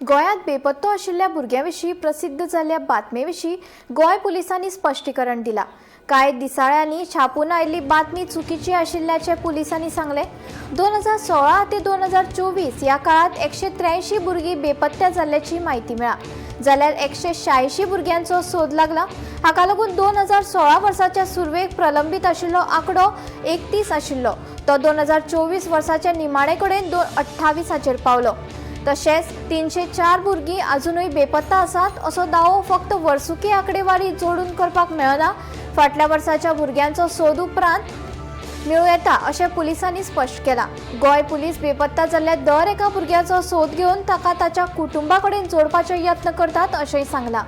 गोंयांत बेपत्तो आशिल्ल्या भुरग्यां विशीं प्रसिद्ध जाल्ल्या बातमे विशीं गोंय पुलिसांनी स्पश्टीकरण दिलां. कांय दिसाळ्यांनी छापून आयिल्ली बातमी चुकीची आशिल्ल्याचें पुलिसांनी सांगलें. 2016 ते 2024 ह्या काळांत 183 भुरगीं बेपत्त्या जाल्ल्याची म्हायती मेळ्ळा, जाल्यार 186 भुरग्यांचो सोद लागला. हाका लागून 2016 वर्साच्या सुरवेक प्रलंबीत आशिल्लो आंकडो 31 आशिल्लो, तो 2024 वर्साच्या निमाणे कडेन 28 पावलो. तशेंच 304 भुरगीं अजुनूय बेपत्ता आसात असो दावो फक्त वर्सुकी आंकडेवारी जोडून करपाक मेळना, फाटल्या वर्साच्या भुरग्यांचो सोद उपरांत मेळूं येता अशें पुलिसांनी स्पश्ट केलां. गोंय पुलीस बेपत्ता जाल्ल्या दर एका भुरग्याचो सोद घेवन ताका ताच्या कुटुंबा कडेन जोडपाचे यत्न करतात अशेंय सांगलां.